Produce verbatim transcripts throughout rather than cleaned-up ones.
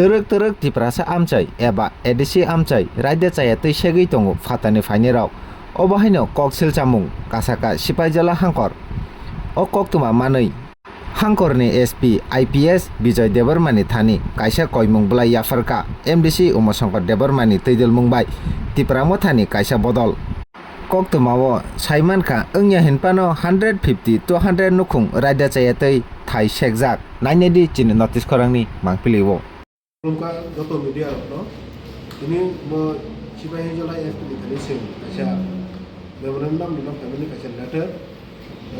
Twrwk twrwk Tiprasa amchai eba A D C amchai raida chaya twi segwi tongo phatani phainirok. Obo haino kok silchamung kasaka Sipaijala hangkor. O koktwma manwi hangkorni S P I P S Bijoy Debbarmani thani kaisa koimung bwlai yapharkha M D C Umashankar Debbarmani twidulmung bai Tipra Mothani kaisa bodol. Koktwmao sai mankha wngya hinphano hundred fifty to hundred nukhung raida chaya twi thai sekjak. Nainedi chini notice khorangni mangpili o. Khulumkha joto media rokno. Tini bo Sipaijala S P ni thani chwng kaisa memorandum rwna phaimani kaisa letter.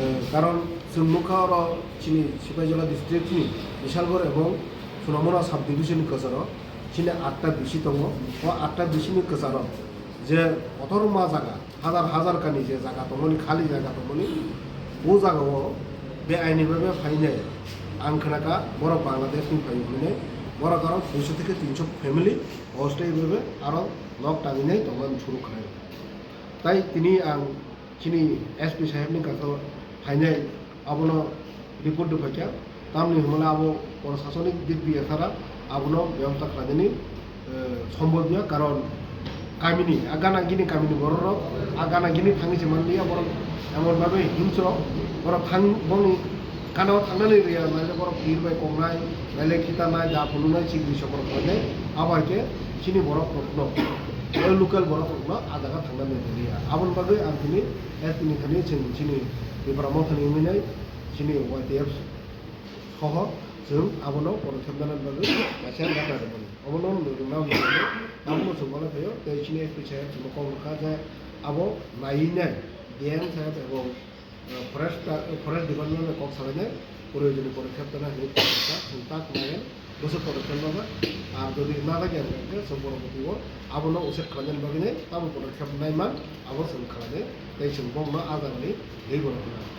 Eh, karon chwng nukha oro chini Sipaijala district ni Bisalgor ebong Sunamura sub division ni kwcharo chini atta B C tongo. O atta B C ni kwcharo je kotorma jaga, hajar hajar kani je jaga tongmani, khali jaga tongmani, bo jagao beaini bhabe phainai. Ang khnakha borok Bangladesh ni phai hwnwi, borok aro duiso theke tinso family hostel bhabe aro nok tangwi nai tongmani suru khlai. Tai tini ang chini S P saheb ni kaso phainai, abono report rwphaikha. Tamni hwnmale abo prosasonik dik diya sara abono bebosta khlainani, eh, sombhob ya, karon kamini, a gana gini kamini borok rok, a gana gini thangwi se manliya borok, emon bhabe himsrok borok thang, boni gana o thangnani rwya, naile borok pir bai koknai, naile khitanai, da phunuknai, chikri sokro khlainai, abo hai khe chini borok rokno, o local borok rokno a jaga thangnani rwya. Aboni bagwi ang tini, eh, tini thani chwng chini Tipra Mothani wngwi nai, chini Y T F soho chwng abono podokkhep nana bagwi kaisa letter rwmani. Obono nwng nang nang abono chwng mano phaio, tei chini S P saheb chwngno kok rwkha je abo naiwi nai D M saheb ebong, eh, forest, eh, forest department bai kok salainai, proyojoni podokkhep tana hinwi kok rwkha, chwng tak naiwi bwswk podokkhep nana, ar jodi nana khe hwnkhe chwng poroboti o abono uched khlainani bagwi nai tamo podokkhep naiman abo chwng khlainai, tei chwng bokno a jagani tei borok nang.